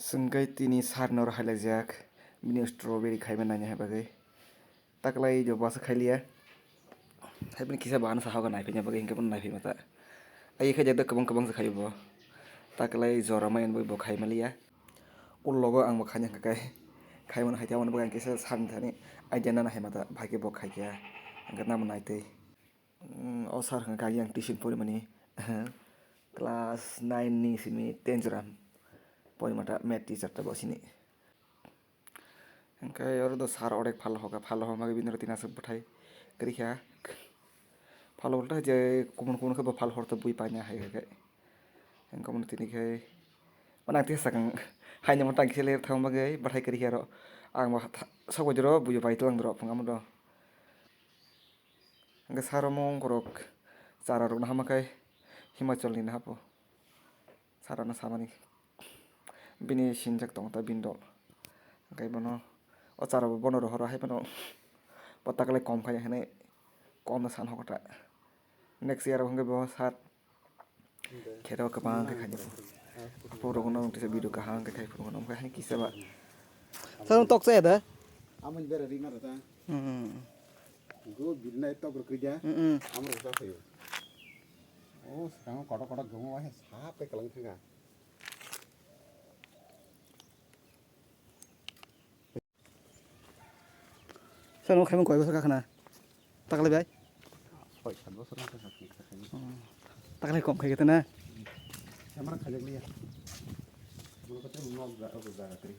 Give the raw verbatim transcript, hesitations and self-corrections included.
Chwngkhe tini sir no rohai laijak, bini strawberry khaima naina hai bagwi. Taklai jo bwsa khailiya. Hai bini kisa bahano sahogo naiphina bagwi, hinkhe bono naiphima ta. Ai khe jagda kwbang kwbang se khaio bo. Taklai jora maya bagwi bo khaima liya. Ulogo ang bo khaina hwnkhe kai. Khaimano hai tei aboni bagwi ang kisa sir ni thani idea nana hai mata, bhai khe bo khai khe. Hinkhe namo naitwi. Mm, o sir hwnkha khe ang tuition porimani class nine ni simi ten jora porimata, math teacher ta bo sini. Hwnkhe oro do sir odek phal hoka, phal homa khe bini oro tini aswk bwthai kwrwikha. Phal hor ta je kumun kumun khe bo phal hor ta bui paina hai khe. Hwnkhe omo tini khe mane ang tei sakang haino mata ang kisa ler thang bagwi bwthai kwrwikha oro. Ang bo tha-, sok bai doro buiyo bai tlang doro phunga mo do. Hwnkhe sir omo ongkhorok chara rokno hama khe Himachal ni hapo. Sir ano samani bini sinjak tongo ta bini dol. Hwnkhe bono o chara bo bono rohoro hai phano bo taklai kom khai hinwi kom no san hokta. Next year o hwnkhe bo sir khe rw kwbang khe khainai. Aphuru rokno wng tisa video kaham khe khai phuru rokno wng khe hai kisa ba. Sir tok chaya da? Amoni bera ri mara ta. Mm. Go birnai tok rok kija. Mm. Amro sa phayo. O swkang kotor kotor gomo wai sap kai kalang thanga. Sir, omo khaimani koi bosor kakhwna? Taklai bai? Koi sat bosor wngkha kha khe khaimani. Hmm. Taklai kom khai khe na? Camera khajak liya. Bono khe nok ja-, jaga kwrwi.